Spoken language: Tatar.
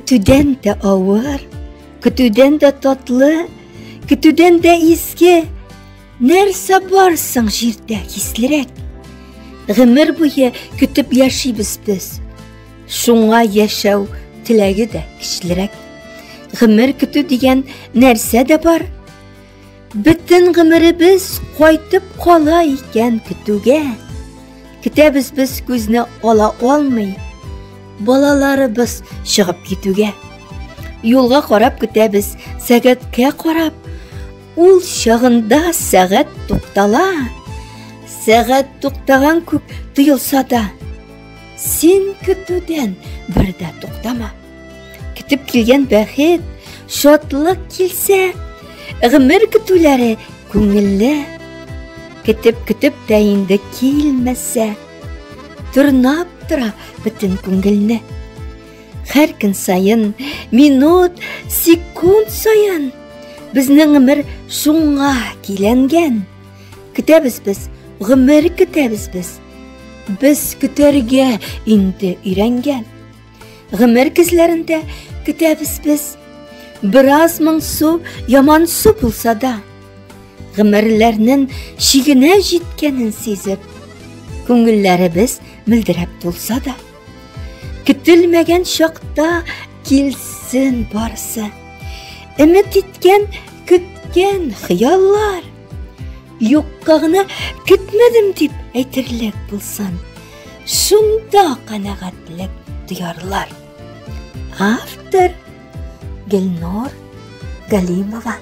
Көтүдән дә авыр, көтүдән дә татлы, көтүдән дә изге нәрсә бар соң җирдә хислерәк? Гомер буе көтеп яшибез без. Шуңа яшәү теләге дә көчлерәк. Гомер көтү дигән нәрсә дә бар. Бөтен гомеребез кайтып кала икән көтүгә. Көтәбез без күзне ала алмый. Балаларыбыз чыгып китүгә. Юлга карап көтәбез, сәгатькә карап. Ул чагында сәгать туктала. Сәгать туктаган күк тоелса да, син көтүдән бер дә туктама. Көтеп килгән бәхет, шатлык килсә, гомер көтүләре күңелле. Көтеп-көтеп тә инде килмәсә, тырнап тора бөтен күңелне. Һәр көн саен, минут, секунд саен безнең гомер шуңа киләнгән. Көтәбез без, гомер көтәбез без. Без көтәргә инде өйрәнгән. Гомер көзләрендә көтәбез без. Бераз моңсу, ямансу булса да, гомерләрнең чигенә җиткәнен сизеп, күңелләребез мөлдерәп тулса да, көтелмәгән чакта килсен барысы. Өмет иткән, көткән хыяллар. Юкка гына көтмәдем дип әйтерлек булсын. Шунда канәгатьлек тоярлар. Автор Гөлнур Галимова.